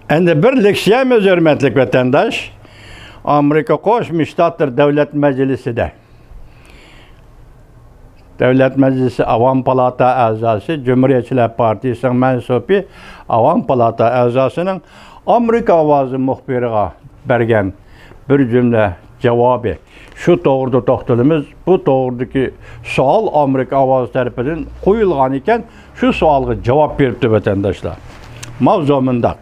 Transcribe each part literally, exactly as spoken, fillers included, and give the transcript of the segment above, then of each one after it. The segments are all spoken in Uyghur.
ئەمدى بىر لېكسىيەمىز، ھۆرمەتلىك ۋەتەنداش. ئامېرىكا قوشما شتاتلىرى دۆلەت مەجلىسىدە، دۆلەت مەجلىسى ئاۋام پالاتا ئەزاسى، جۇمھۇرىيەتچىلەر پارتىيىسىنىڭ مەنسۇپى، ئاۋام پالاتا ئەزاسىنىڭ ئامېرىكا ئاۋازى مۇخبىرىغا بەرگەن بىر جۈملە جاۋابى. شۇ توغرىدا توختىلىمىز. بۇ توغرىدىكى سوئال ئامېرىكا ئاۋازى تەرىپىدىن قويۇلغان ئىكەن، شۇ سوئالغا جاۋاب بېرىپتۇ ۋەتەنداشلار. ماۋزۇ مۇنداق.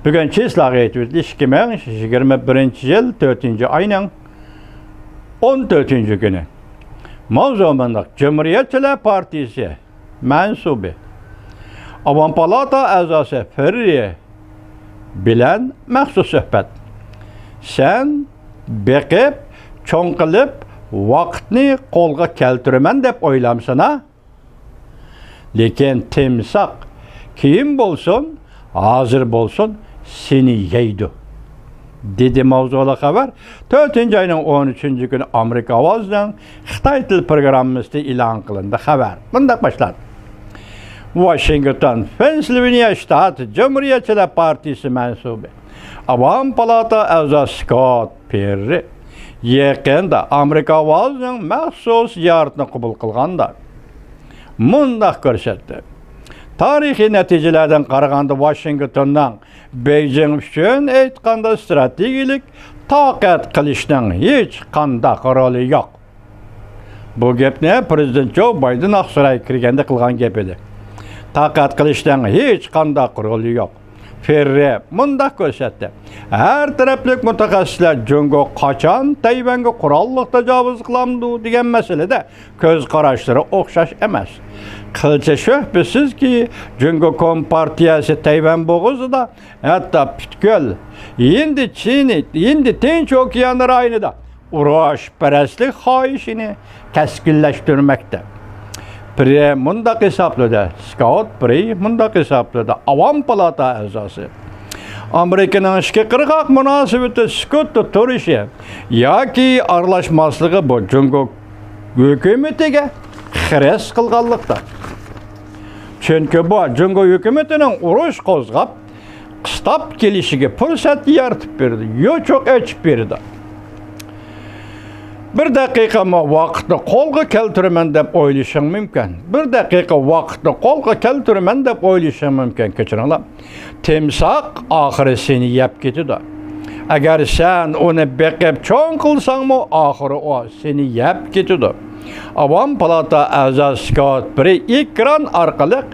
بۈگۈن چىسلاغا ئېيتىۋېتىلىش، ئىككى مىڭ يىگىرمە بىرىنچى يىل تۆتىنچى ئاينىڭ ئون تۆتىنچى كۈنى. ماۋزۇ مۇنداق. جۇمھۇرىيەتچىلەر پارتىيىسى مەنسۇبى، ئاۋام پالاتا ئەزاسى فېررى بىلەن مەخسۇس سۆھبەت. سەن بېقىپ، چوڭ قىلىپ، ۋاقىتنى قولغا كەلتۈرىمەن دەپ ئويلامسەن ھە؟ لېكىن تىمساھ كېيىن بولسۇن، ھازىر بولسۇن، سېنى يەيدۇ، دېدى. ماۋزۇلۇق خەۋەر تۆتىنچى ئاينىڭ ئون ئۈچىنچى كۈنى ئامېرىكا ئاۋازىنىڭ خىتاي تىل پروگراممىسىدا ئېلان قىلىندى. خەۋەر مۇنداق باشلاندى. ۋاشىنگتون، پېنسىلۋانىيە شتاتى، جۇمھۇرىيەتچىلەر پارتىيىسى مەنسۇبى، ئاۋام پالاتا ئەزاسى سكوت پېررى يېقىندا ئامېرىكا ئاۋازىنىڭ مەخسۇس زىيارىتىنى قوبۇل قىلغاندا مۇنداق كۆرسەتتى. تارىخىي نەتىجىلەردىن قارىغاندا، ۋاشىنگتوننىڭ بېيجىڭ ئۈچۈن ئېيتقاندا ستراتېگىيەلىك تاقەت قىلىشنىڭ ھېچقانداق رولى يوق. بۇ گەپنى پىرېزىدېنت جو بايدېن ئاقسارايغا كىرگەندە قىلغان گەپ ئىدى. تاقەت قىلىشنىڭ ھېچقانداق رولى يوق. فېررى مۇنداق كۆرسەتتى. ھەر تەرەپلىك مۇتەخەسسىسلەر جۇڭگو قاچان تەيۋەنگە قوراللىق تاجاۋۇز قىلامدۇ دېگەن مەسىلىدە كۆز قاراشلىرى ئوخشاش ئەمەس. قىلچە شۈبھىسىزكى، جۇڭگو كومپارتىيەسى تەيۋەن بوغۇزىدا، ھەتتا پۈتكۈل ھىندى چىنى، ھىندى تىنچ ئوكيانى رايونىدا ئۇرۇشپەرەسلىك خاھىشىنى كەسكىنلەشتۈرمەكتە. پرى مۇنداق ھېسابلىدى، سكوت پرى مۇنداق ھېسابلىدى، ئاۋام پالاتا ئەزاسى. ئامېرىكىنىڭ ئىچكى قىرغاق مۇناسىۋىتى سۈكۈتتە تۇرۇشى ياكى ئارىلاشماسلىقى بۇ جۇڭگو ھۆكۈمىتىگە خىرىس قىلغانلىقتا. چۈنكى بۇ جۇڭگو ھۆكۈمىتىنىڭ ئۇرۇش قوزغاپ، قىستاپ كېلىشىگە پۇرسەت يارىتىپ بېرىدۇ، يوچۇق ئېچىپ بېرىدۇ. بىر دەقىقىمۇ ۋاقىتنى قولغا كەلتۈرىمەن دەپ ئويلىشىڭ مۇمكىن. بىر دەقىقە ۋاقىتنى قولغا كەلتۈرىمەن دەپ ئويلىشىڭ مۇمكىن. كەچۈرۈڭلار. تىمساھ ئاخىرى سېنى يەپ كېتىدۇ. ئەگەر سەن ئۇنى بېقىپ چوڭ قىلساڭمۇ، ئاخىرى ئۇ سېنى يەپ كېتىدۇ. ئاۋام پالاتا ئەزاسى سكوت پرى ئېكران ئارقىلىق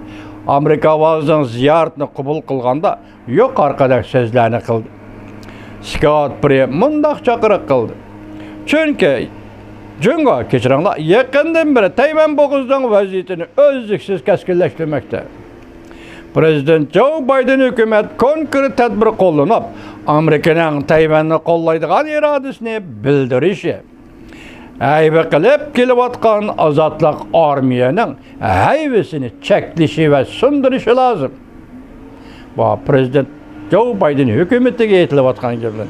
ئامېرىكا ئاۋازىنىڭ زىيارىتىنى قوبۇل قىلغاندا، يۇقىرىقىدەك سۆزلەرنى قىلدى. سكوت پرى مۇنداق چاقىرىق قىلدى. چۈنكى جۇڭگو، كەچۈرۈڭلار، يېقىندىن بېرى تەيۋەن بوغۇزىنىڭ ۋەزىيىتىنى ئۈزلۈكسىز كەسكىنلەشتۈرمەكتە. پىرېزىدېنت جو بايدېن ھۆكۈمەت كونكرېت تەدبىر قوللىنىپ، ئامېرىكىنىڭ تەيۋەننى قوللايدىغان ئىرادىسىنى بىلدۈرۈشى، ھەيۋە قىلىپ كېلىۋاتقان ئازادلىق ئارمىيەنىڭ ھەيۋىسىنى چەكلىشى ۋە سۇندۇرۇشى لازىم. بۇ پىرېزىدېنت جو بايدېن ھۆكۈمىتىگە ئېيتىلىۋاتقان گەپلەر.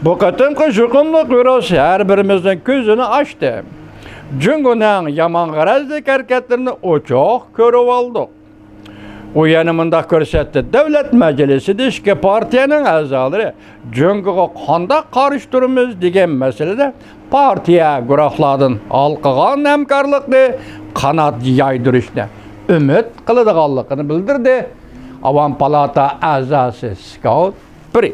بۇ قېتىمقى يۇقۇملۇق ۋىرۇس ھەر بىرىمىزنىڭ كۆزىنى ئاچتى. جۇڭگونىڭ يامان غەرەزلىك ھەرىكەتلىرىنى ئوچۇق كۆرۈۋالدۇق. ئۇ يەنە مۇنداق كۆرسەتتى، دۆلەت مەجلىسىدە ئىككى پارتىيەنىڭ ئەزالىرى جۇڭگوغا قانداق قارشى تۇرىمىز دېگەن مەسىلىدە پارتىيە گۇرۇھلاردىن ھالقىغان ھەمكارلىقنى قانات يايدۇرۇشنى ئۈمىد قىلىدىغانلىقىنى بىلدۈردى. ئاۋام پالاتا ئەزاسى سكوت پرى.